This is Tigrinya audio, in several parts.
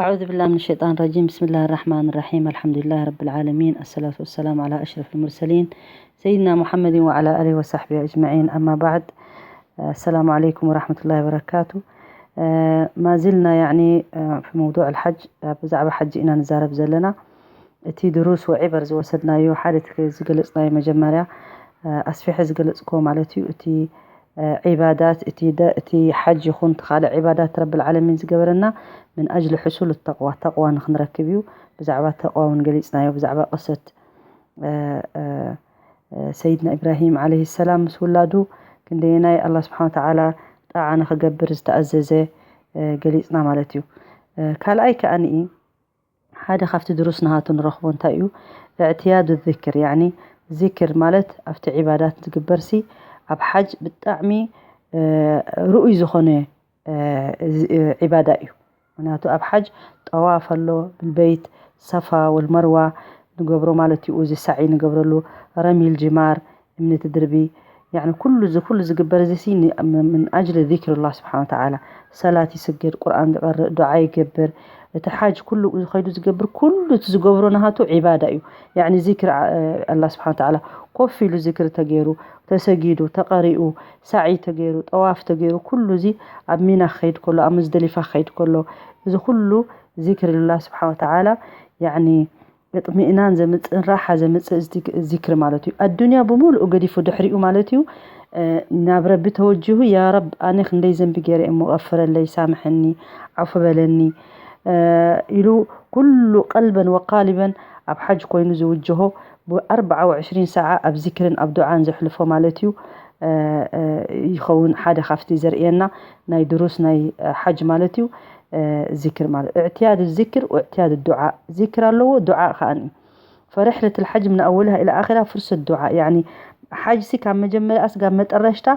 أعوذ بالله من الشيطان الرجيم. بسم الله الرحمن الرحيم. الحمد لله رب العالمين. الصلاة والسلام على أشرف المرسلين سيدنا محمد وعلى آله وصحبه أجمعين. أما بعد. السلام عليكم ورحمة الله وبركاته. ما زلنا يعني في موضوع الحج. ብዛዕባ ሓጂ ኢና ንዛረብ ዘለና። እቲ ድሩስ ወዒበር ዝወሰድናዮ ሓደ እቲ ዝገለጽናዮ መጀመርያ ኣስፊሐ ዝገለጽኮ ማለት እዩ። እቲ ዒባዳት እቲ ደ እቲ ሓጅ ይኹን እቲ ካልእ ዒባዳት ረብል ዓለሚን ዝገበረና ምን ኣጅሊ ሕሱል ተቕዋ ተቕዋ ንክንረክብ እዩ። ብዛዕባ ተቕዋ እውን ገሊጽናዮ። ብዛዕባ ቅሰት ሰይድና ኢብራሂም ዓለይሂ ሰላም ምስ ውላዱ ክንደየናይ ኣላ ስብሓን ተዓላ ጣዓ ንክገብር ዝተኣዘዘ ገሊጽና ማለት እዩ። ካልኣይ ከኣ ንኢ ሓደ ካብቲ ድሩስ ናሃቱ ንረኽቦ እንታይ እዩ? እዕትያዱ ዚክር ያኒ ዚክር ማለት ኣብቲ ዒባዳት ዝግበርሲ ኣብ ሓጅ ብጣዕሚ ርኡይ ዝኾነ ዒባዳ እዩ። ምክንያቱ ኣብ ሓጅ ጠዋፍ ኣሎ፣ ብልበይት ሰፋ ወልመርዋ ንገብሮ ማለት እዩ። እዚ ሳዒ ንገብረሉ፣ ረሚል ጅማር፣ እምኒ ትድርቢ፣ ያኒ ኩሉ እዚ ኩሉ ዝግበር እዚ ሲ ምን ኣጅሊ ዚክር ላህ ስብሓን ወተዓላ። ሰላት ይስግድ፣ ቁርኣን ዝቀርእ፣ ዱዓ ይገብር። እቲ ሓጅ ኩሉ ዝኸይዱ ዝገብር ኩሉ እቲ ዝገብሮ ናሃቱ ዒባዳ እዩ። ያኒ ዚክር ኣላ ስብሓን ወተዓላ ኮፍ ኢሉ ዚክር ተገይሩ፣ ተሰጊዱ፣ ተቀሪኡ፣ ሳዒ ተገይሩ፣ ጠዋፍ ተገይሩ፣ ኩሉ እዚ ኣብ ሚና ክኸይድ ከሎ፣ ኣብ ሙዝደሊፋ ክኸይድ ከሎ፣ እዚ ኩሉ ዚክር ልላህ ስብሓን ወተዓላ ያኒ እጥሚእናን ዘምፅእን ራሓ ዘምፅእ ዚክሪ ማለት እዩ። ኣዱንያ ብምሉኡ ገዲፉ ድሕሪኡ ማለት እዩ ናብ ረቢ ተወጅሁ፣ ያ ረብ ኣነ ክንደይ ዘንቢ ገይረ እሞ ቀፍረለይ፣ ሳምሐኒ፣ ዓፉ በለኒ ኢሉ ኩሉ ቀልበን ወቃሊበን ኣብ ሓጅ ኮይኑ ዝውጅሆ ብኣርብዓ ወዕሽሪን ሰዓ ኣብ ዚክርን ኣብ ዱዓን ዘሕልፎ ማለት እዩ። ይኸውን ሓደ ካብቲ ዘርእየና ናይ ድሩስ ናይ ሓጅ ማለት እዩ። ዚክር ማለት እዕትያድ ዚክር ወእዕትያድ ዱዓ። ዚክር ኣለዎ፣ ዱዓ ከኣኒ ፈርሕለት ልሓጅ ምን ኣወልሃ ኢላ ኣራ ፍርሰት ዱዓ። ያኒ ሓጅሲ ካብ መጀመርያ እስጋብ መጠረሽታ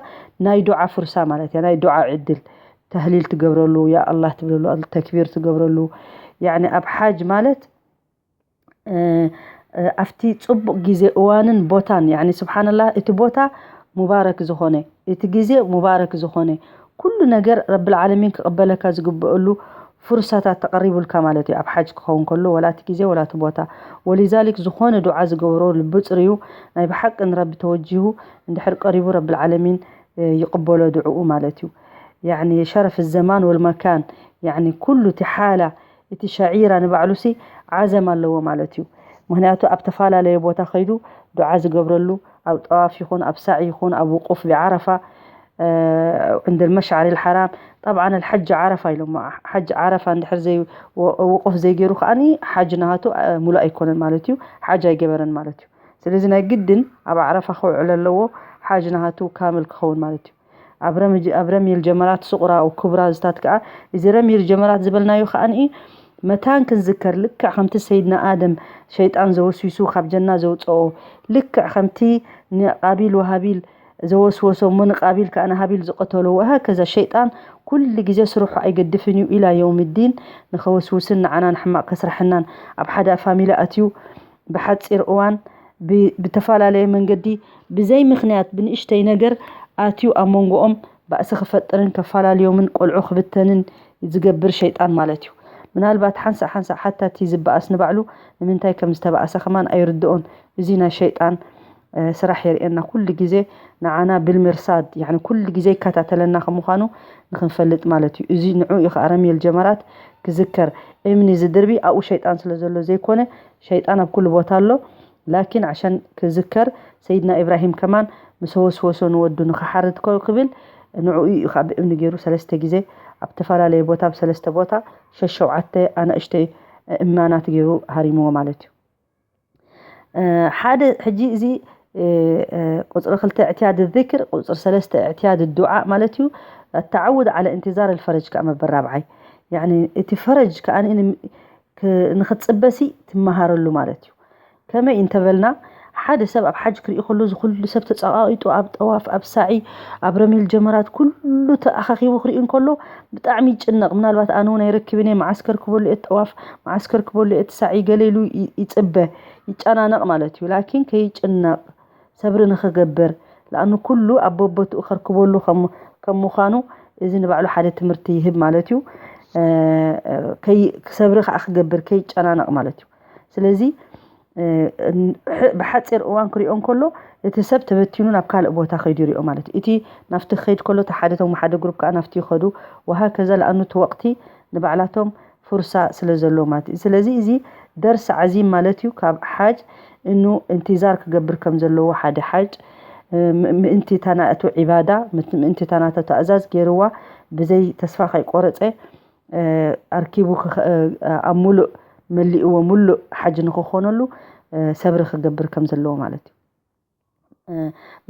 ናይ ዱዓ ፍርሳ ማለት እያ። ናይ ዱዓ ዕድል፣ ተህሊል ትገብረሉ፣ ያ ኣላህ ትብለሉ፣ ተክቢር ትገብረሉ። ያኒ ኣብ ሓጅ ማለት ኣብቲ ጽቡቕ ግዜ እዋንን ቦታን ያኒ ስብሓንላህ እቲ ቦታ ሙባረክ ዝኾነ እቲ ግዜ ሙባረክ ዝኾነ ኩሉ ነገር ረብል ዓለሚን ክቕበለካ ዝግበአሉ ፍርሳታት ተቐሪቡልካ ማለት እዩ። ኣብ ሓጅ ክኸውን ከሎ ወላ እቲ ግዜ ወላ እቲ ቦታ ወሊዛሊክ ዝኾነ ዱዓ ዝገብሮ ልቢ ጽርዩ ናይ ብሓቂ ንረቢ ተወጂሁ እንድሕር ቀሪቡ ረብል ዓለሚን ይቕበሎ ድዕኡ ማለት እዩ። ያኒ ሸረፍ ዘማን ወልመካን ያኒ ኩሉ እቲ ሓላ እቲ ሸዒራ ንባዕሉሲ ዓዘም ኣለዎ ማለት እዩ። ምክንያቱ ኣብ ተፈላለየ ቦታ ከይዱ ዱዓ ዝገብረሉ ኣብ ጠዋፍ ይኹን ኣብ ሳዕ ይኹን ኣብ ውቁፍ ብዓረፋ ዕንደ ልመሽዓር ልሓራም ጠብዓን ልሓጅ ዓረፋ ኢሎሞ ሓጅ ዓረፋ እንድሕር ዘይ ውቁፍ ዘይገይሩ ከዓኒ ሓጅ ናሃቱ ሙሉእ ኣይኮነን ማለት እዩ። ሓጅ ኣይገበረን ማለት እዩ። ስለዚ ናይ ግድን ኣብ ዓረፋ ክውዕል ኣለዎ ሓጅ ናሃቱ ካምል ክኸውን ማለት እዩ። ኣብ ረምል ጀመራት ስቑራ ወኩብራ ዝታት ከዓ እዚ ረሚል ጀመራት ዝበልናዮ ከዓኒ መታን ክንዝከር ልክዕ ከምቲ ሰይድና ኣደም ሸይጣን ዘወስዊሱ ካብ ጀና ዘውፅኦ ልክዕ ከምቲ ንቃቢል ወሃቢል ዘወስወሶ እሞ ንቃቢል ከዓ ንሃቢል ዝቀተሎ ወሃከዛ ሸይጣን ኩሉ ግዜ ስርሑ ኣይገድፍን እዩ ኢላ የውም ዲን ንኸወስውስን ንዓና ንሕማቅ ከስርሐናን ኣብ ሓደ ፋሚሊ ኣትዩ ብሓፂር እዋን ብተፈላለየ መንገዲ ብዘይ ምክንያት ብንእሽተይ ነገር ኣትዩ ኣብ መንጎኦም ባእሲ ክፈጥርን ከፈላለዮምን ቆልዑ ክብተንን ዝገብር ሸይጣን ማለት እዩ። ምናልባት ሓንሳእ ሓንሳእ ሓታቲ ዝበኣስ ንባዕሉ ንምንታይ ከም ዝተባእሰ ከማን ኣይርድኦን። እዚ ናይ ሸይጣን ስራሕ የርእየና ኩሉ ግዜ ንዓና ብልምርሳድ ያኒ ኩሉ ግዜ ይከታተለና ከም ምዃኑ ንክንፈልጥ ማለት እዩ። እዚ ንዑ እዩ ከዓ ረሚል ጀመራት ክዝከር እምኒ ዝድርቢ ኣብኡ ሸይጣን ስለ ዘሎ ዘይኮነ ሸይጣን ኣብ ኩሉ ቦታ ኣሎ። ላኪን ዓሻን ክዝከር ሰይድና ኢብራሂም ከማን ምስ ወስወሶ ንወዱ ንክሓርድ ኮ ክብል ንዕኡ እዩ ካብ እምኒ ገይሩ ሰለስተ ግዜ ኣብ ተፈላለየ ቦታ ብሰለስተ ቦታ ሸሸውዓተ ኣናእሽተይ እማናት ገይሩ ሃሪምዎ ማለት እዩ። ሓደ ሕጂ እዚ ቁፅሪ ክልተ እዕትያድ ذكر ቁፅሪ ሰለስተ እዕትያድ ዱዓ ማለት እዩ። التعود على انتظار الفرج ከዓ መበል ራብዓይ ያኒ እቲ ፈረጅ ከዓ ንክትፅበሲ ትመሃረሉ ማለት እዩ። ከመይ እንተበልና ሓደ ሰብ ኣብ ሓጅ ክርኢ ከሎ ዝኩሉ ሰብ ተፀቃቂጡ ኣብ ጠዋፍ ኣብ ሳዒ ኣብ ረሚል ጀመራት ኩሉ ተኣኻኪቡ ክርኢ እንከሎ ብጣዕሚ ይጭነቕ። ምናልባት ኣነ እውን ኣይረክብን እየ መዓስከር ክበሉ እየ ጠዋፍ መዓስከር ክበሉ እየ ሳዒ ገለ ኢሉ ይፅበ ይጨናነቕ ማለት እዩ። ላኪን ከይጭነቕ ሰብሪ ንክገብር ለኣኑ ኩሉ ኣብ በቦትኡ ከርክበሉ ከም ምዃኑ እዚ ንባዕሉ ሓደ ትምህርቲ ይህብ ማለት እዩ። ሰብሪ ከዓ ክገብር ከይጨናነቕ ማለት እዩ። ስለዚ ብሓፂር እዋን ክሪኦ እንከሎ እቲ ሰብ ተበቲኑ ናብ ካልእ ቦታ ከይዱ ይሪኦ ማለት እዩ። እቲ ናብቲ ክኸይድ ከሎ እቲ ሓደ እቶም ሓደ ግሩፕ ከዓ ናብቲ ይኸዱ። ወሃከዛ ለኣኑ እቲ ወቕቲ ንባዕላቶም ፍርሳ ስለ ዘለዎ ማለት እዩ። ስለዚ እዚ ደርሲ ዓዚም ማለት እዩ። ካብ ሓጅ እኑ እንትዛር ክገብር ከም ዘለዎ ሓደ ሓጅ ምእንቲ ታናእቱ ዒባዳ ምእንቲ ታናተ ተእዛዝ ገይርዋ ብዘይ ተስፋ ከይቆረፀ ኣርኪቡ ኣብ ሙሉእ መሊእዎ ሙሉእ ሓጅ ንክኾነሉ ሰብሪ ክገብር ከም ዘለዎ ማለት እዩ።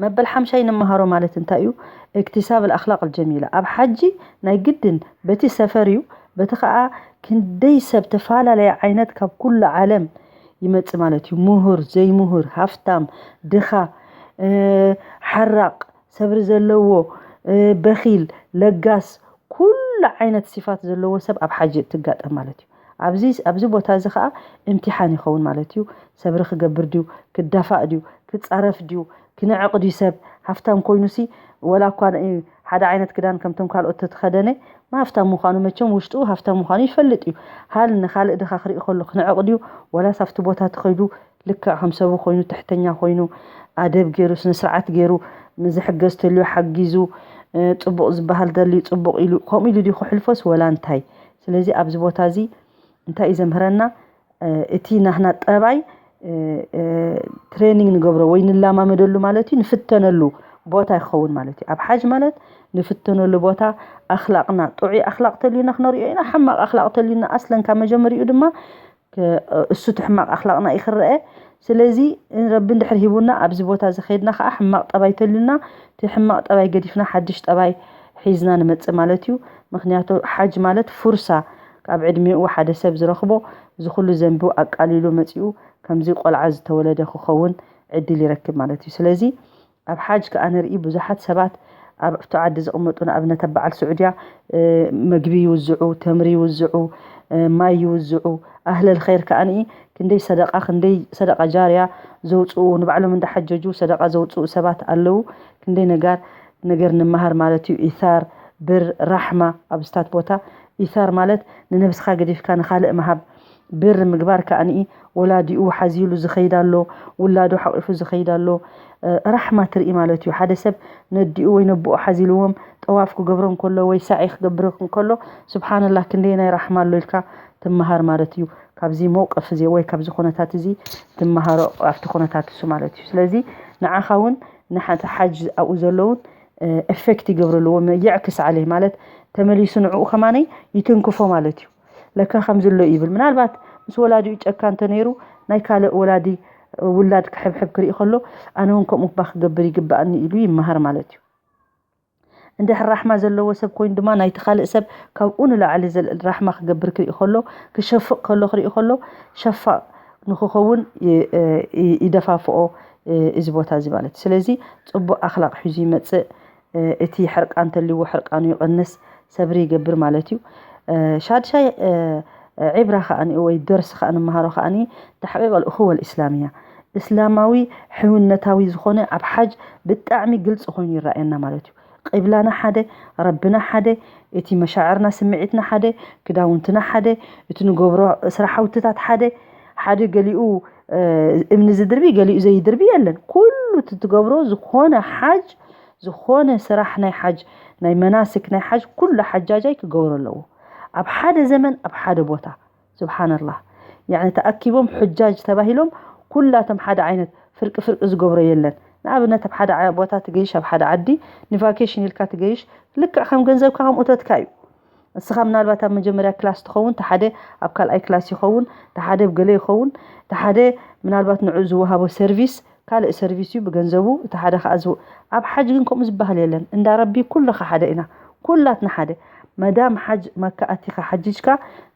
መበል ሓምሻይ ንመሃሮ ማለት እንታይ እዩ? እክትሳብ ኣኽላቅ ጀሚላ ኣብ ሓጂ ናይ ግድን በቲ ሰፈር እዩ። በቲ ከዓ ክንደይ ሰብ ተፈላለየ ዓይነት ካብ ኩሉ ዓለም ይመጽእ ማለት እዩ። ምሁር ዘይምሁር፣ ሃፍታም ድኻ፣ ሓራቕ ሰብሪ ዘለዎ፣ በኺል ለጋስ፣ ኩሉ ዓይነት ሲፋት ዘለዎ ሰብ ኣብ ሓጂ ትጋጠም ማለት እዩ። ኣብዚ ኣብዚ ቦታ እዚ ከዓ እምቲሓን ይኸውን ማለት እዩ። ሰብሪ ክገብር ድዩ፣ ክዳፋእ ድዩ፣ ክጻረፍ ድዩ፣ ክንዕቕ ድዩ? ሰብ ሃፍታም ኮይኑሲ ወላ እኳ ሓደ ዓይነት ክዳን ከምቶም ካልኦት ተተኸደነ ሃፍታም ምዃኑ መቸም ውሽጡ ሃፍታም ምዃኑ ይፈልጥ እዩ። ሃል ንኻልእ ድኻ ክርኢ ከሎ ክንዕቕ ድዩ? ወላስ ኣብቲ ቦታ ተኸይዱ ልክዕ ከም ሰቡ ኮይኑ ትሕተኛ ኮይኑ ኣደብ ገይሩ ስነስርዓት ገይሩ ዝሕገዝ ተልዩ ሓጊዙ ፅቡቕ ዝበሃል ደልዩ ፅቡቕ ኢሉ ከምኡ ኢሉ ድዩ ክሕልፎስ ወላ እንታይ? ስለዚ ኣብዚ ቦታ እዚ እንታይ እዩ ዘምህረና? እቲ ናህና ጠባይ ትሬኒንግ ንገብሮ ወይ ንላማመደሉ ማለት እዩ ንፍተነሉ ቦታ ይኸውን ማለት እዩ። ኣብ ሓጅ ማለት ንፍተነሉ ቦታ ኣኽላቕና ጥዑይ ኣኽላቕ ተልዩና ክነሪኦ ኢና። ሕማቕ ኣኽላቕ ተልዩና ኣስለን ካብ መጀመሪኡ ድማ እሱ እቲ ሕማቕ ኣኽላቕና እዩ ክረአ። ስለዚ ረቢ እንድሕር ሂቡና ኣብዚ ቦታ እዚ ከይድና ከዓ ሕማቕ ጠባይ ተልዩና እቲ ሕማቕ ጠባይ ገዲፍና ሓድሽ ጠባይ ሒዝና ንመፅእ ማለት እዩ። ምክንያቱ ሓጅ ማለት ፉርሳ ካብ ዕድሜኡ ሓደ ሰብ ዝረኽቦ እዚ ኩሉ ዘንቡ ኣቃሊሉ መፂኡ ከምዚ ቆልዓ ዝተወለደ ክኸውን ዕድል ይረክብ ማለት እዩ። ስለዚ ኣብ ሓጅ ከዓ ንርኢ ብዙሓት ሰባት ኣብቲ ዓዲ ዝቕመጡ ንኣብነት ኣብ በዓል ስዑድያ መግቢ ይውዝዑ፣ ተምሪ ይውዝዑ፣ ማይ ይውዝዑ። ኣህለል ኸይር ከዓ ንኢ ክንደይ ሰደቃ ክንደይ ሰደቃ ጃርያ ዘውፅኡ ንባዕሎም እንዳሓጀጁ ሰደቃ ዘውፅኡ ሰባት ኣለዉ። ክንደይ ነጋር ነገር ንመሃር ማለት እዩ። ኢሳር ብር ራሕማ ኣብዝታት ቦታ ኢሳር ማለት ንነብስኻ ገዲፍካ ንኻልእ ምሃብ ብር ምግባር ከኣ ንኢ ወላዲኡ ሓዚሉ ዝኸይድ ኣሎ፣ ውላዱ ሓቂፉ ዝኸይድ ኣሎ። ራሕማ ትርኢ ማለት እዩ። ሓደ ሰብ ነዲኡ ወይ ነቦኡ ሓዚልዎም ጠዋፍ ክገብሮ እንከሎ ወይ ሳዒ ክገብር እንከሎ ስብሓንላህ ክንደየናይ ራሕማ ኣሎ ኢልካ ትመሃር ማለት እዩ። ካብዚ መውቀፍ እዚ ወይ ካብዚ ኩነታት እዚ ትመሃሮ ኣብቲ ኩነታት እሱ ማለት እዩ። ስለዚ ንዓኻ እውን ንሓንቲ ሓጅ ኣብኡ ዘለውን ኤፌክት ይገብረሉ ወመ የዕክስ ዓለይ ማለት ተመሊሱ ንዕኡ ከማነይ ይትንክፎ ማለት እዩ። ለካ ከምዚ ኣሎ ይብል። ምናልባት ምስ ወላዲኡ ጨካ እንተነይሩ ናይ ካልእ ወላዲ ውላድ ክሕብሕብ ክርኢ ከሎ ኣነ እውን ከምኡ እባ ክገብር ይግባኣኒ ኢሉ ይመሃር ማለት እዩ። እንድሕር ራሕማ ዘለዎ ሰብ ኮይኑ ድማ ናይቲ ካልእ ሰብ ካብኡ ንላዕሊ ዘልዕል ራሕማ ክገብር ክርኢ ከሎ ክሸፍቕ ከሎ ክርኢ ከሎ ሸፋቕ ንክኸውን ይደፋፍኦ እዚ ቦታ እዚ ማለት እዩ። ስለዚ ፅቡቕ ኣኽላቕ ሒዙ ይመፅእ። እቲ ሕርቃን ተልዎ ሕርቃኑ ይቕንስ፣ ሰብሪ ይገብር ማለት እዩ። ሻድሻይ ዒብራ ከኣ ወይ ደርሲ ከኣ ንመሃሮ ከኣ ተሕቂቕ ኣልእኹወ ኣልእስላምያ እስላማዊ ሕውነታዊ ዝኾነ ኣብ ሓጅ ብጣዕሚ ግልፂ ኮይኑ ይረኣየና ማለት እዩ። ቂብላና ሓደ፣ ረብና ሓደ፣ እቲ መሻዕርና ስምዒትና ሓደ፣ ክዳውንትና ሓደ፣ እቲ ንገብሮ ስራሓውትታት ሓደ ሓደ ገሊኡ እምኒ ዝድርቢ ገሊኡ ዘይድርቢ የለን። ኩሉ እቲ ትገብሮ ዝኾነ ሓጅ ዝኾነ ስራሕ ናይ ሓጅ ናይ መናስክ ናይ ሓጅ ኩሉ ሓጃጃይ ክገብሮ ኣለዎ። ኣብ ሓደ ዘመን ኣብ ሓደ ቦታ ስብሓንላህ ያኒ ተኣኪቦም ሕጃጅ ተባሂሎም ኩላቶም ሓደ ዓይነት ፍርቂ ፍርቂ ዝገብሮ የለን። ንኣብነት ኣብ ሓደ ቦታ ትገይሽ ኣብ ሓደ ዓዲ ንቫኬሽን ኢልካ ትገይሽ ልክዕ ከም ገንዘብካ ከም እቶትካ እዩ። ንስኻ ምናልባት ኣብ መጀመርያ ክላስ ትኸውን ተሓደ ኣብ ካልኣይ ክላስ ይኸውን ተሓደ ኣብ ገለ ይኸውን ተሓደ ምናልባት ንዑ ዝወሃቦ ሰርቪስ ካልእ ሰርቪስ እዩ ብገንዘቡ እቲ ሓደ ከዓ ዝው ኣብ ሓጅ ግን ከምኡ ዝበሃል የለን። እንዳ ረቢ ኩልኻ ሓደ ኢና ኩላትና ሓደ። መዳም ሓጅ መካ ኣቲኻ ሓጅጅካ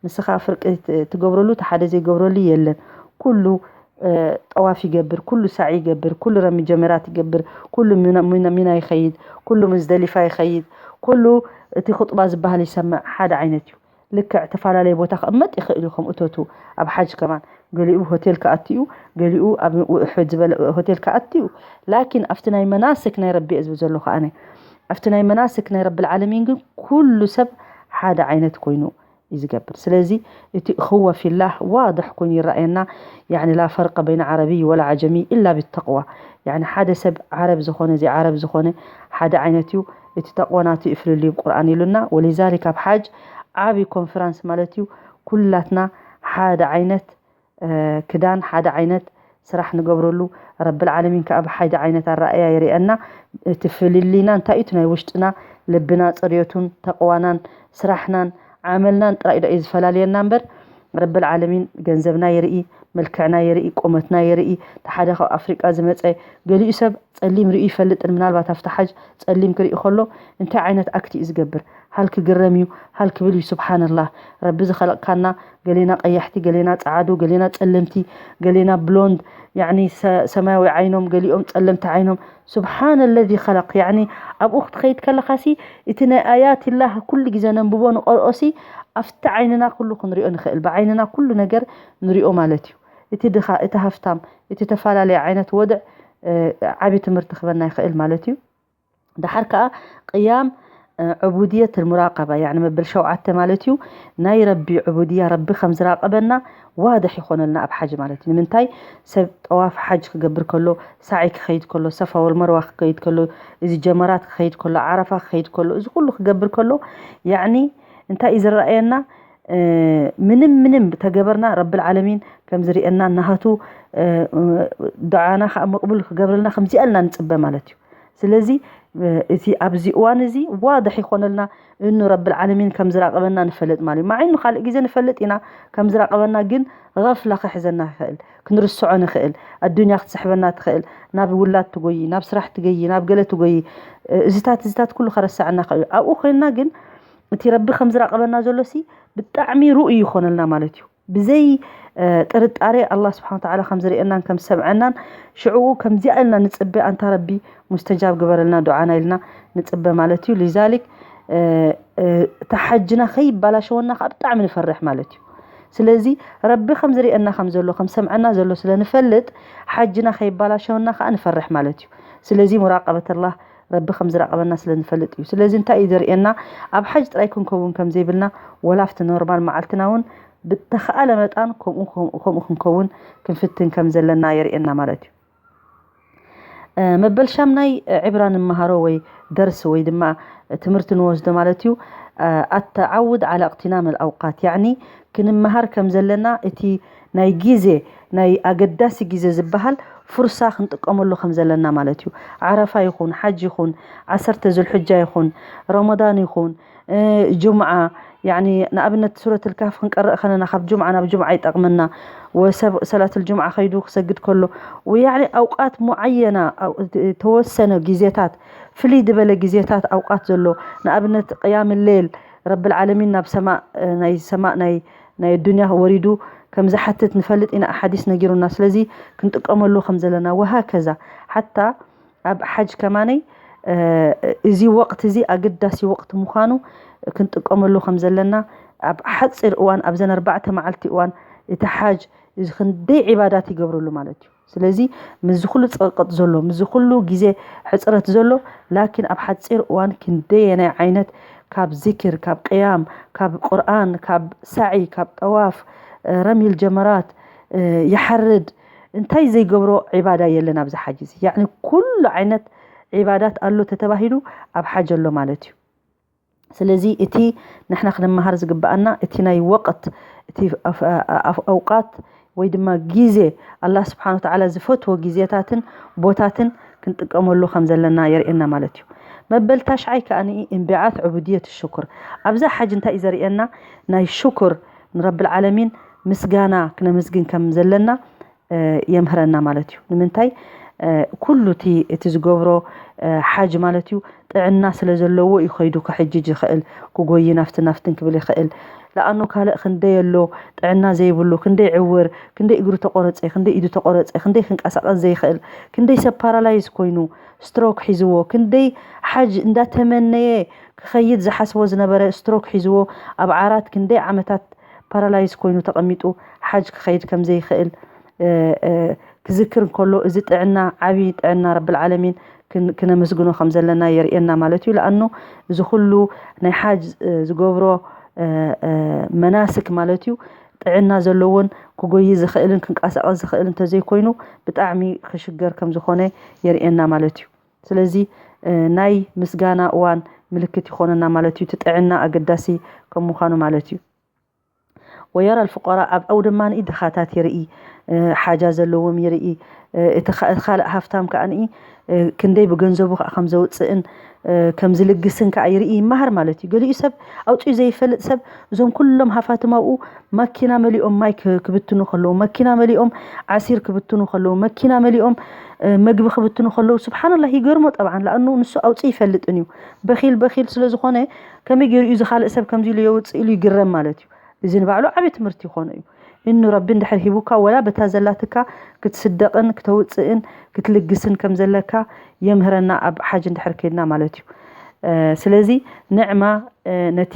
ንስኻ ፍርቂ ትገብረሉ እቲ ሓደ ዘይገብረሉ የለን። ኩሉ ጠዋፍ ይገብር፣ ኩሉ ሳዒ ይገብር፣ ኩሉ ረሚ ጀመራት ይገብር፣ ኩሉ ሚና ይኸይድ፣ ኩሉ ሙዝደሊፋ ይኸይድ፣ ኩሉ እቲ ኹጥባ ዝበሃል ይሰምዕ ሓደ ዓይነት እዩ። ልክዕ ተፈላለየ ቦታ ክቕመጥ ይኽእል እዩ። ከም እቶቱ ኣብ ሓጅ ከማን ገሊኡ ሆቴል ክኣቲ እዩ፣ ገሊኡ ኣብ ውሕድ ዝበለ ሆቴል ክኣቲ እዩ። ላኪን ኣብቲ ናይ መናስክ ናይ ረቢ እየ ዝብል ዘለኹ ኣነ። ኣብቲ ናይ መናስክ ናይ ረቢ ልዓለሚን ግን ኩሉ ሰብ ሓደ ዓይነት ኮይኑ እዩ ዝገብር። ስለዚ እቲ እኹወ ፊላህ ዋድሕ ኮይኑ ይረኣየና። ያኒ ላ ፈርቀ በይነ ዓረብይ ወላ ዓጀሚ ኢላ ብተቕዋ። ያኒ ሓደ ሰብ ዓረብ ዝኾነ ዘይዓረብ ዝኾነ ሓደ ዓይነት እዩ። እቲ ተቕዋ ናቱ እዩ ፍልልዩ ብቁርኣን ኢሉና። ወሊዛሊክ ኣብ ሓጅ ዓቢ ኮንፈረንስ ማለት እዩ። ኩላትና ሓደ ዓይነት ክዳን፣ ሓደ ዓይነት ስራሕ ንገብረሉ። ረብል ዓለሚን ከዓ ብሓይዲ ዓይነት ኣረኣያ የርእየና። እቲ ፍልልይና እንታይ እዩ? እቲ ናይ ውሽጥና ልብና፣ ፅርየቱን ተቕዋናን ስራሕናን ዓመልናን ጥራይ ዶ እዩ ዝፈላልየና እምበር፣ ረብል ዓለሚን ገንዘብና የርኢ፣ መልክዕና የርኢ፣ ቁመትና የርኢ። እቲ ሓደ ካብ ኣፍሪቃ ዝመፀ፣ ገሊኡ ሰብ ፀሊም ርእዩ ይፈልጥን፣ ምናልባት ኣብቲ ሓጅ ፀሊም ክርኢ ከሎ እንታይ ዓይነት ኣክት እዩ ዝገብር? ሃል ክግረም እዩ፣ ሃል ክብል እዩ። ስብሓንላህ፣ ረቢ ዝኸለቕካና፣ ገሌና ቀያሕቲ፣ ገሌና ጸዓዱ፣ ገሌና ጸለምቲ፣ ገሌና ብሎንድ፣ ያኒ ሰ- ሰማያዊ ዓይኖም፣ ገሊኦም ጸለምቲ ዓይኖም። ስብሓን ለዚ ኸለቅ። ያኒ ኣብኡ ክትኸይድ ከለኻሲ እቲ ናይ ኣያትላህ ኩሉ ግዜ ነንብቦ ንቐርኦሲ ኣብቲ ዓይንና ኩሉ ክንሪኦ ንኽእል፣ ብዓይንና ኩሉ ነገር ንሪኦ ማለት እዩ። እቲ ድኻ፣ እቲ ሃፍታም፣ እቲ ተፈላለየ ዓይነት ወድዕ ዓብዪ ትምህርቲ ክበና ይኽእል ማለት እዩ። ደሓር ከዓ ቅያም ዕቡድየት ሙራቀባ፣ ያኒ መበል ሸውዓተ ማለት እዩ። ናይ ረቢ ዕቡድያ፣ ረቢ ከም ዝራቀበና ዋድሕ ይኾነልና ኣብ ሓጅ ማለት እዩ። ንምንታይ? ሰብ ጠዋፍ ሓጅ ክገብር ከሎ፣ ሳዒ ክኸይድ ከሎ፣ ሰፋ ወልመርዋ ክኸይድ ከሎ፣ እዚ ጀመራት ክኸይድ ከሎ፣ ዓረፋ ክኸይድ ከሎ፣ እዚ ኩሉ ክገብር ከሎ፣ ያኒ እንታይ እዩ ዝረኣየና? ምንም ምንም ተገበርና ረብል ዓለሚን ከም ዝርእየና፣ ናሃቱ ዱዓና ከዓ መቕቡል ክገብረልና ከምዚኣ ኢልና ንፅበ ማለት እዩ። ስለዚ እቲ ኣብዚ እዋን እዚ ዋድሕ ይኾነልና፣ እኑ ረብል ዓለሚን ከም ዝራቐበና ንፈልጥ ማለት እዩ። ማዓይኑ ካልእ ግዜ ንፈልጥ ኢና ከም ዝራቐበና፣ ግን غفلة ክሕዘና ይኽእል፣ ክንርስዖ ንኽእል፣ ኣዱንያ ክትስሕበና ትኽእል፣ ናብ ውላድ ትጎይ፣ ናብ ስራሕ ትገይ፣ ናብ ገለ ትጎይ፣ እዚታት እዚታት ኩሉ ከረሳዕና ይኽእል። ኣብኡ ኮይንና ግን እቲ ረቢ ከም ዝራቐበና ዘሎሲ ብጣዕሚ ርኡይ ይኾነልና ማለት እዩ። ብዘይ ጥርጣሬ ኣላህ ስብሓን ወተዓላ ከም ዝርእየናን ከም ዝሰምዐናን ሽዕኡ ከምዚኣ ኢልና ንፅበ፣ ኣንታ ረቢ ሙስተጃብ ግበረልና ዱዓና ኢልና ንፅበ ማለት እዩ። ሊዛሊክ እቲ ሓጅና ከይባላሸወና ከዓ ብጣዕሚ ንፈርሕ ማለት እዩ። ስለዚ ረቢ ከም ዝርእየና ከም ዘሎ ከም ሰምዐና ዘሎ ስለ ንፈልጥ ሓጅና ከይባላሸወና ከዓ ንፈርሕ ማለት እዩ። ስለዚ ሙራቀበት ኣላህ ረቢ ከም ዝራቀበና ስለ ንፈልጥ እዩ። ስለዚ እንታይ እዩ ዘርእየና? ኣብ ሓጅ ጥራይ ክንከውን ከም ዘይብልና፣ ወላ ኣብቲ ኖርማል መዓልትና እውን ብተኸኣለ መጣን ከምኡ ከምኡ ከምኡ ክንከውን ክንፍትን ከም ዘለና የርእየና ማለት እዩ። መበል ሻምናይ ዕብራ ንመሃሮ ወይ ደርሲ ወይ ድማ ትምህርቲ ንወስዶ ማለት እዩ። ኣተዓውድ ዓላ እቅትናም ኣውቃት፣ ያዕኒ ክንመሃር ከም ዘለና እቲ ናይ ግዜ ናይ ኣገዳሲ ግዜ ዝበሃል ፍርሳ ክንጥቀመሉ ከም ዘለና ማለት እዩ። ዓረፋ ይኹን ሓጅ ይኹን ዓሰርተ ዙልሕጃ ይኹን ረመዳን ይኹን ጁምዓ፣ ያኒ ንኣብነት ሱረት ልካፍ ክንቀረእ ከለና ካብ ጁምዓ ናብ ጁምዓ ይጠቕመና። ወሰብ ሰላት ልጁምዓ ከይዱ ክሰግድ ከሎ፣ ያኒ ኣውቃት ሙዓየና፣ ተወሰነ ግዜታት፣ ፍልይ ዝበለ ግዜታት ኣውቃት ዘሎ፣ ንኣብነት ቅያም ሌል ረብል ዓለሚን ናብ ሰማእ ናይ ሰማእ ናይ ናይ ዱንያ ወሪዱ ከም ዝሓትት ንፈልጥ ኢና፣ ኣሓዲስ ነጊሩና። ስለዚ ክንጥቀመሉ ከም ዘለና ወሃከዛ ሓታ ኣብ ሓጅ ከማነይ እዚ ወቅት እዚ ኣገዳሲ ወቅት ምዃኑ ክንጥቀመሉ ከም ዘለና፣ ኣብ ሓፂር እዋን ኣብዘን ኣርባዕተ መዓልቲ እዋን እቲ ሓጅ እዚ ክንደይ ዒባዳት ይገብርሉ ማለት እዩ። ስለዚ ምስዚ ኩሉ ፀቕጥ ዘሎ ምስዚ ኩሉ ግዜ ሕፅረት ዘሎ ላኪን ኣብ ሓፂር እዋን ክንደየናይ ዓይነት ካብ ዚክር ካብ ቅያም ካብ ቁርኣን ካብ ሳዒ ካብ ጠዋፍ ረሚል ጀመራት ይሓርድ እንታይ ዘይገብሮ ዒባዳ የለን ኣብዚ ሓጅ እዚ። ያዕኒ ኩሉ ዓይነት ዒባዳት ኣሎ ተተባሂሉ ኣብ ሓጅ ኣሎ ማለት እዩ። ስለዚ እቲ ንሕና ክንመሃር ዝግብኣና እቲ ናይ ወቕት እቲ ኣውቃት ወይ ድማ ግዜ ኣላህ ስብሓን ወተዓላ ዝፈትዎ ግዜታትን ቦታትን ክንጥቀመሉ ከም ዘለና የርእየና ማለት እዩ። መበል ታሽዓይ ከኣ እንቢዓት ዕቡድየት ሽኩር ኣብዛ ሓጅ እንታይ እዩ ዘርእየና? ናይ ሽኩር ንረብል ዓለሚን ምስጋና ክነመስግን ከም ዘለና የምህረና ማለት እዩ። ንምንታይ? ኩሉ እቲ ዝገብሮ ሓጅ ማለት እዩ ጥዕና ስለ ዘለዎ እዩ ከይዱ ክሕጅጅ ይኽእል፣ ክጎይ ናፍትን ናፍትን ክብል ይኽእል። ለኣኑ ካልእ ክንደይ ኣሎ ጥዕና ዘይብሉ፣ ክንደይ ዕውር፣ ክንደይ እግሩ ተቆረፀ፣ ክንደይ ኢዱ ተቆረፀ፣ ክንደይ ክንቀሳቀስ ዘይኽእል፣ ክንደይ ሰብ ፓራላይዝ ኮይኑ ስትሮክ ሒዝዎ፣ ክንደይ ሓጅ እንዳተመነየ ክኸይድ ዝሓስቦ ዝነበረ ስትሮክ ሒዝዎ ኣብ ዓራት ክንደይ ዓመታት ፓራላይዝ ኮይኑ ተቐሚጡ ሓጅ ክኸይድ ከም ዘይኽእል ክዝክር እንከሎ እዚ ጥዕና ዓብዪ ጥዕና ረብል ዓለሚን ክነመስግኖ ከም ዘለና የርእየና ማለት እዩ። ለኣኑ እዚ ኩሉ ናይ ሓጅ ዝገብሮ መናስክ ማለት እዩ። ጥዕና ዘለዎን ክጎይ ዝኽእልን ክንቀሳቐስ ዝኽእል እንተዘይኮይኑ ብጣዕሚ ክሽገር ከም ዝኾነ የርእየና ማለት እዩ። ስለዚ ናይ ምስጋና እዋን ምልክት ይኾነና ማለት እዩ። እቲ ጥዕና ኣገዳሲ ከም ምዃኑ ማለት እዩ። ወየራ ልፍቆራ ኣብ ኣው ድማ ድኻታት ይርኢ፣ ሓጃ ዘለዎም ይርኢ። እቲ ካልእ ሃፍታም ከዓ ክንደይ ብገንዘቡ ከዓ ከም ዘውፅእን ከም ዝልግስን ከዓ ይርኢ ይመሃር ማለት እዩ። ገሊኡ ሰብ ኣውፅኡ ዘይፈልጥ ሰብ እዞም ኩሎም ሃፋትም ኣብኡ ማኪና መሊኦም ማይ ክብትኑ ከለዉ፣ መኪና መሊኦም ዓሲር ክብትኑ ከለዉ፣ መኪና መሊኦም መግቢ ክብትኑ ከለዉ ስብሓንላህ ይገርሞ። ጠብዓን ለኣኑ ንሱ ኣውፅኡ ይፈልጥን እዩ። በኺል በኺል ስለ ዝኾነ ከመይ ገይሩ እዩ ዝኻልእ ሰብ ከምዚ ኢሉ የውፅእ ኢሉ ይግረም ማለት እዩ። እዚ ንባዕሉ ዓብዪ ትምህርቲ ይኾኖ እዩ። እኑ ረቢ እንድሕር ሂቡካ ወላ በታ ዘላትካ ክትስደቕን ክተውፅእን ክትልግስን ከም ዘለካ የምህረና ኣብ ሓጅ እንድሕር ከይድና ማለት እዩ። ስለዚ ንዕማ ነቲ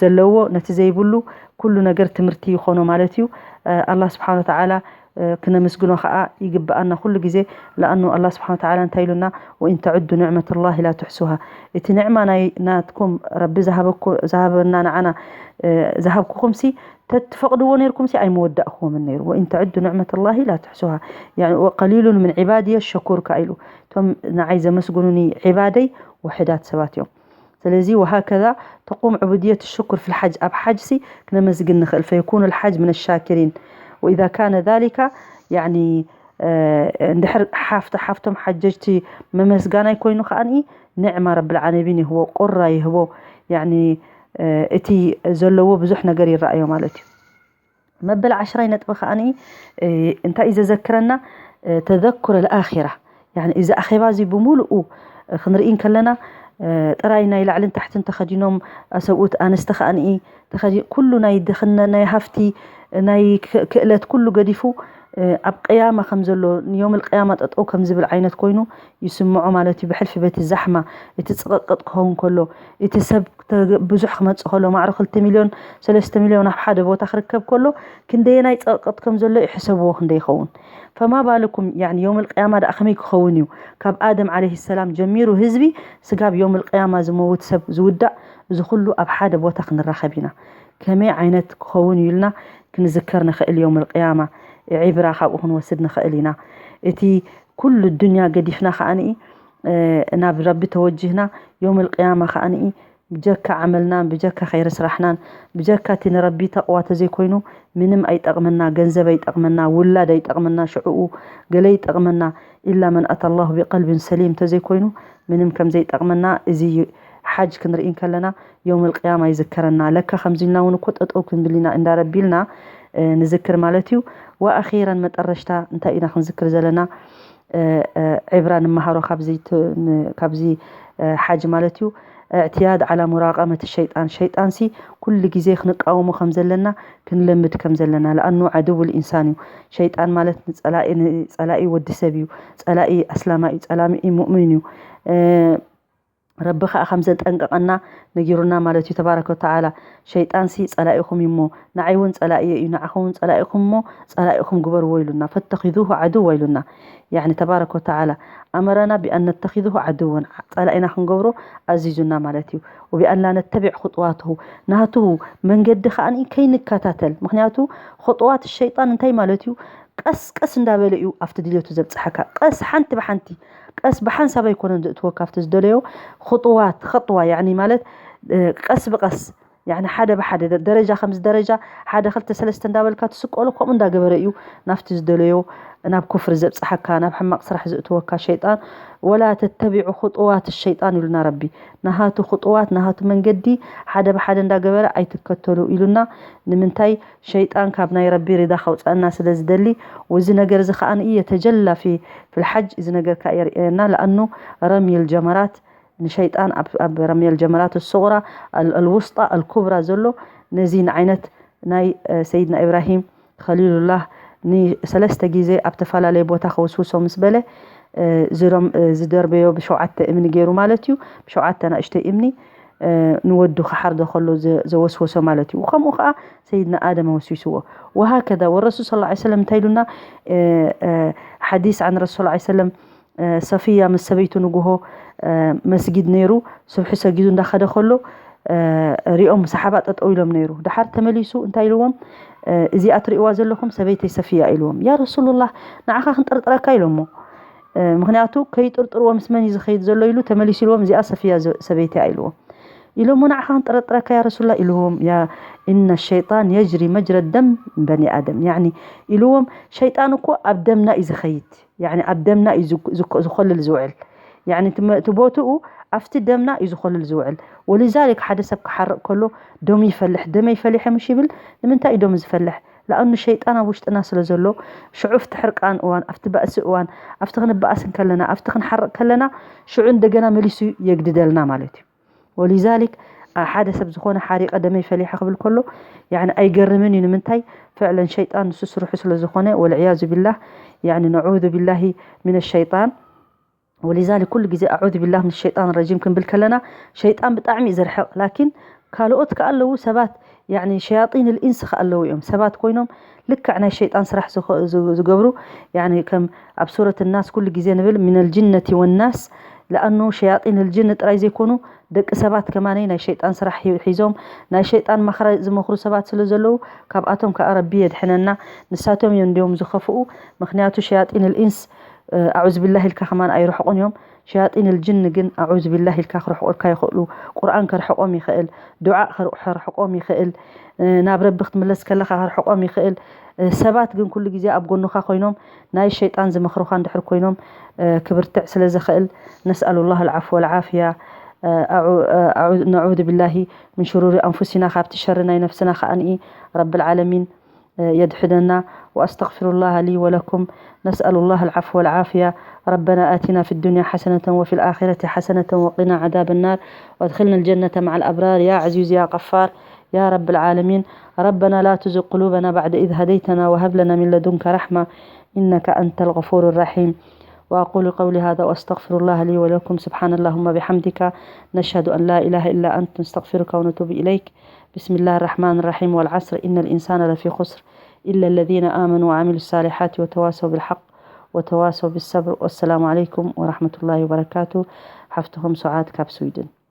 ዘለዎ ነቲ ዘይብሉ ኩሉ ነገር ትምህርቲ ይኾኖ ማለት እዩ። ኣላ ስብሓን ወተዓላ ክነመስግኖ ከዓ ይግብኣና ኩሉ ግዜ። ለኣኑ ኣላ ስብሓን ወተዓላ እንታይ ኢሉና? ወኢን ተዕዱ ንዕመትላሂ ላ ትሕሱሃ። እቲ ንዕማ ናይ ናትኩም ረቢ ዝሃበና ንዓና ዝሃብኩኹም ሲ ተትፈቕድዎ ነይርኩም ሲ ኣይመወዳእክዎምን ነይሩ። ወኢን ተዕዱ ንዕመትላሂ ላ ትሕሱሃ። ወቀሊሉን ምን ዒባድየ ሸኩር ከ ኢሉ። እቶም ንዓይ ዘመስግኑኒ ዒባደይ ውሕዳት ሰባት እዮም። ስለዚ ወሃከዛ ተቁም ዕቡድየት ሽኩር ፊል ሓጅ። ኣብ ሓጅ ሲ ክነመስግን ንኽእል። ፈየኩኑ ልሓጅ ምን ሻኪሪን ወኢዛ ካነ ዛሊካ ያኒ እንድሕር ሓፍቲ ሓፍቶም ሓጀጅቲ መመስጋናይ ኮይኑ ከዓኒ ንዕማ ረብል ዓለሚን ይህቦ፣ ቁራ ይህቦ። ያኒ እቲ ዘለዎ ብዙሕ ነገር ይረኣዮ ማለት እዩ። መበል ዓሽራይ ነጥቢ ከዓኒ እንታይ እዩ ዘዘክረና? ተዘኩር ኣልኣኺራ። ያኒ እዚ ኣኼባ እዚ ብምሉኡ ክንርኢ እንከለና ጥራይ ናይ ላዕልን ታሕትን ተኸዲኖም ሰብኡት ኣንስቲ ከዓኒ ተኸዲ ኩሉ ናይ ድኽነ ናይ ሃፍቲ ናይ ክእለት ኩሉ ገዲፉ ኣብ ቅያማ ከም ዘሎ ንዮም ልቅያማ ጠጠው ከም ዝብል ዓይነት ኮይኑ ይስምዖ ማለት እዩ። ብሕልፊ በቲ ዛሕማ እቲ ፅቕቅጥ ክኸውን ከሎ እቲ ሰብ ብዙሕ ክመፅእ ከሎ ማዕሮ ክልተ ሚልዮን ሰለስተ ሚልዮን ኣብ ሓደ ቦታ ክርከብ ከሎ ክንደየናይ ፀቕቅጥ ከም ዘሎ ይሕሰብዎ ክንደ ይኸውን። ፈማ ባልኩም ያኒ ዮም ልቅያማ ደኣ ከመይ ክኸውን እዩ? ካብ ኣደም ዓለይሂ ሰላም ጀሚሩ ህዝቢ ስጋብ ዮም ልቅያማ ዝመውት ሰብ ዝውዳእ እዚ ኩሉ ኣብ ሓደ ቦታ ክንራኸብ ኢና። ከመይ ዓይነት ክኸውን እዩ ኢልና ክንዝከር ንኽእል እዮም። ልቅያማ ዒብራ ካብኡ ክንወስድ ንኽእል ኢና። እቲ ኩሉ ዱንያ ገዲፍና ከዓኒ ናብ ረቢ ተወጅህና ዮም ልቅያማ ከዓኒ ብጀካ ዓመልናን ብጀካ ኸይሪ ስራሕናን ብጀካ እቲ ንረቢ ተቕዋ ተዘይኮይኑ ምንም ኣይጠቕመና። ገንዘብ ኣይጠቕመና፣ ውላድ ኣይጠቕመና፣ ሽዕኡ ገለ ይጠቕመና ኢላ መን ኣታ ላሁ ቢቀልቢን ሰሊም ተዘይኮይኑ ምንም ከም ዘይጠቕመና እዚ ሓጅ ክንርኢ እንከለና ዮም ልቅያማ ይዝከረና። ለካ ከምዚ ኢልና እውን እኮ ጠጠው ክንብል ኢና እንዳረቢልና ንዝክር ማለት እዩ። ወኣኺረን መጠረሽታ እንታይ ኢና ክንዝክር ዘለና? ዕብራ ንመሃሮ ካብዚ ሓጅ ማለት እዩ። እዕትያድ ዓላ ሙራቀመት ሸይጣን፣ ሸይጣን ሲ ኩሉ ግዜ ክንቃወሞ ከም ዘለና ክንለምድ ከም ዘለና። ለኣኑ ዓድው ልኢንሳን እዩ። ሸይጣን ማለት ንፀላኢ ወዲ ሰብ እዩ። ፀላኢ ኣስላማ እዩ። ፀላኢ ሙእሚን እዩ። ረቢ ከዓ ከም ዘጠንቀቐና ነጊሩና ማለት እዩ። ተባረከ ወተዓላ ሸይጣን ሲ ፀላኢኹም እዩ እሞ ንዓይ እውን ፀላእየ እዩ፣ ንዓኹም እውን ፀላኢኹም እሞ ፀላኢኹም ግበርዎ ኢሉና። ፈተኺዙሁ ዓድዋ ኢሉና። ያኒ ተባረከ ወተዓላ ኣመረና ቢኣን ነተኺዙሁ ዓድወን፣ ፀላኢና ክንገብሮ ኣዚዙና ማለት እዩ። ወቢኣን ላ ነተቢዕ ኹጥዋትሁ፣ ናቱ መንገዲ ከዓ ከይንከታተል። ምክንያቱ ኹጥዋት ሸይጣን እንታይ ማለት እዩ? ቀስ ቀስ እንዳበለ እዩ ኣብቲ ድልየቱ ዘብፅሓካ። ቀስ ሓንቲ ብሓንቲ ቀስ ብሓንሳብ ኣይኮነን ዘእትወካ ኣብቲ ዝደለዮ። ኹጥዋት ኸጥዋ ያኒ ማለት ቀስ ብቀስ ያኒ ሓደ ብሓደ ደረጃ ከምዚ ደረጃ ሓደ ክልተ ሰለስተ እንዳበልካ ትስቀሎ ከምኡ እንዳገበረ እዩ ናብቲ ዝደለዮ ናብ ኩፍሪ ዘብፅሓካ ናብ ሕማቕ ስራሕ ዘእትወካ ሸይጣን። ወላ ተተቢዑ ኹጥዋት ሸይጣን ኢሉና ረቢ። ናሃቱ ኹጥዋት ናሃቱ መንገዲ ሓደ ብሓደ እንዳገበረ ኣይትከተሉ ኢሉና። ንምንታይ? ሸይጣን ካብ ናይ ረቢ ሪዳ ከውፀአና ስለ ዝደሊ። ወዚ ነገር እዚ ከዓ ንእየ ተጀላ ፊ ፊልሓጅ እዚ ነገር ከዓ የርእየና። ለኣኑ ረምይል ጀመራት ንሸይጣን ኣብ ረምየል ጀመራት ሱቕራ ኣልውስጣ ኣልኩብራ ዘሎ ነዚ ንዓይነት ናይ ሰይድና ኢብራሂም ኸሊሉላህ ንሰለስተ ግዜ ኣብ ተፈላለየ ቦታ ከወስውሶ ምስ በለ ዝደርበዮ ብሸውዓተ እምኒ ገይሩ ማለት እዩ። ብሸውዓተ ናእሽተይ እምኒ ንወዱ ክሓርዶ ከሎ ዘወስወሶ ማለት እዩ። ከምኡ ከዓ ሰይድና ኣደም ወስዊስዎ። ወሃከዛ ወረሱል ስ ሰለም እንታይ ኢሉና? ሓዲስ ዓን ረሱል ሰለም ሰፊያ ምስ ሰበይቱ ንጉሆ መስጊድ ነይሩ። ስብሒ ሰጊዱ እንዳኸደ ከሎ እ፣ ሪኦም ሰሓባ ጠጠው ኢሎም ነይሩ። ድሓር ተመሊሱ እንታይ ኢልዎም? እ፣ "እዚኣ ትርእይዋ ዘለኹም ሰበይተይ ሰፊያ" ኢልዎም። "ያ ረሱሉላህ፣ ንዓኻ ክንጥርጥረካ" ኢሎሞ። እ፣ ምኽንያቱ ከይጥርጥርዎ ምስ መን እዩ ዝኸይድ ዘሎ ኢሉ ተመሊሱ ኢልዎም፣ "እዚኣ ሰፊያ ዘ-፣ ሰበይተይ" ኢልዎም። ኢሎሞ፣ "ንዓኻ ክንጥርጥረካ ያ ረሱሉላህ" ኢልዎም። "ያ፣ ኢነ ሸይጣን የጅሪ መጅረ ደም በኒ ኣደም" ያኒ ኢልዎም፣ "ሸይጣን እኮ ኣብ ደምና እዩ ዝኸይድ፣ ያኒ ኣብ ደምና እዩ ዝኮ-፣ ዝኮ-፣ ዝኾልል ዝውዕል፣ ያኒ እቲ መ-፣ እቲ ቦትኡ ኣብቲ ደምና እዩ ዝኾልል ዝውዕል። ወሊዛሊክ ሓደ ሰብ ክሓርቕ ከሎ ደሙ ይፈልሕ፣ ደመይ ፈሊሐ ምሽ ይብል። ንምንታይ እዩ ደሙ ዝፈልሕ? ለኣኑ ሸይጣን ኣብ ውሽጥና ስለ ዘሎ፣ ሽዑ ኣብቲ ሕርቃን እዋን፣ ኣብቲ ባእሲ እዋን፣ ኣብቲ ክንበኣስ እንከለና፣ ኣብቲ ክንሓርቕ ከለና፣ ሽዑ እንደገና መሊሱ የግድደልና ማለት እዩ። ወሊዛሊክ ሓደ ሰብ ዝኾነ ሓሪቐ ደመይ ፈሊሐ ክብል ከሎ፣ ያኒ ኣይገርምን እዩ። ንምንታይ? ፍዕለን ሸይጣን ንሱ ስርሑ ስለ ዝኾነ፣ ወልዕያዙ ቢላህ፣ ያኒ ነዑዙ ቢላሂ ሚነ ሸይጣን። ወሊዛሊክ ኩሉ ግዜ ኣዑዙ ቢላህ ምን ሸይጣን ረጂም ክንብል ከለና፣ ሸይጣን ብጣዕሚ እዩ ዝርሕቕ። ላኪን ካልኦት ከኣ ኣለዉ ሰባት፣ ያኒ ሸያጢን ልኢንስ ከኣ ኣለዉ እዮም። ሰባት ኮይኖም ልክዕ ናይ ሸይጣን ስራሕ ዝኸ-፣ ዝ-፣ ዝገብሩ፣ ያኒ ከም ኣብ ሱረት ናስ ኩሉ ግዜ ንብል፣ ሚነል ጅነቲ ወናስ፣ ለኣኑ ሸያጢን ልጅን ጥራይ ዘይኮኑ፣ ደቂ ሰባት ከማነይ ናይ ሸይጣን ስራሕ ሒ-፣ ሒዞም፣ ናይ ሸይጣን ማኽረ ዝመኽሩ ሰባት ስለ ዘለዉ፣ ካብኣቶም ከኣ ረቢ የድሕነና። ንሳቶም እዮም እንዲዮም ዝኸፍኡ፣ ምኽንያቱ ሸያጢን ልኢንስ፣ እ፣ ኣዑዝ ቢላህ ኢልካ ከማን ኣይርሕቑን እዮም። ሸያጢን ልጅን ግን ኣዑዝ ቢላህ ኢልካ ክርሕቑልካ ይኽእሉ። ቁርኣን ከርሕቖም ይኽእል፣ ዱዓ ከር-፣ ከርሕቖም ይኽእል፣ እ፣ ናብ ረቢ ክትምለስ ከለኻ ከርሕቖም ይኽእል። እ፣ ሰባት ግን ኩሉ ግዜ ኣብ ጎንኻ ኮይኖም ናይ ሸይጣን ዝመኽሩኻ እንድሕር ኮይኖም፣ እ፣ ክብርትዕ ስለ ዝኽእል፣ ነስኣሉላህ ኣልዓፍወ ወልዓፍያ። እ፣ ኣዑ-፣ እ፣ ኣዑ-፣ ነዑዙ ቢላሂ ምን ሽሩሪ ኣንፉሲና፣ ካብቲ ሸሪ ናይ ነፍስና ከኣ ንኢ ረብል ዓለሚን يدحدنا، وأستغفر الله لي ولكم. نسأل الله العفو والعافية. ربنا آتنا في الدنيا حسنة وفي الآخرة حسنة وقنا عذاب النار، وأدخلنا الجنة مع الأبرار يا عزيز يا غفار يا رب العالمين. ربنا لا تزغ قلوبنا بعد إذ هديتنا وهب لنا من لدنك رحمة إنك أنت الغفور الرحيم. وأقول قولي هذا وأستغفر الله لي ولكم. سبحان اللهم بحمدك، نشهد أن لا إله إلا أنت، نستغفرك ونتوب إليك. بسم الله الرحمن الرحيم. والعصر إن الإنسان لفي خسر إلا الذين آمنوا وعملوا الصالحات وتواصوا بالحق وتواصوا بالصبر. والسلام عليكم ورحمة الله وبركاته. ሓፍትኹም ሱዓድ ካብ ስዊድን።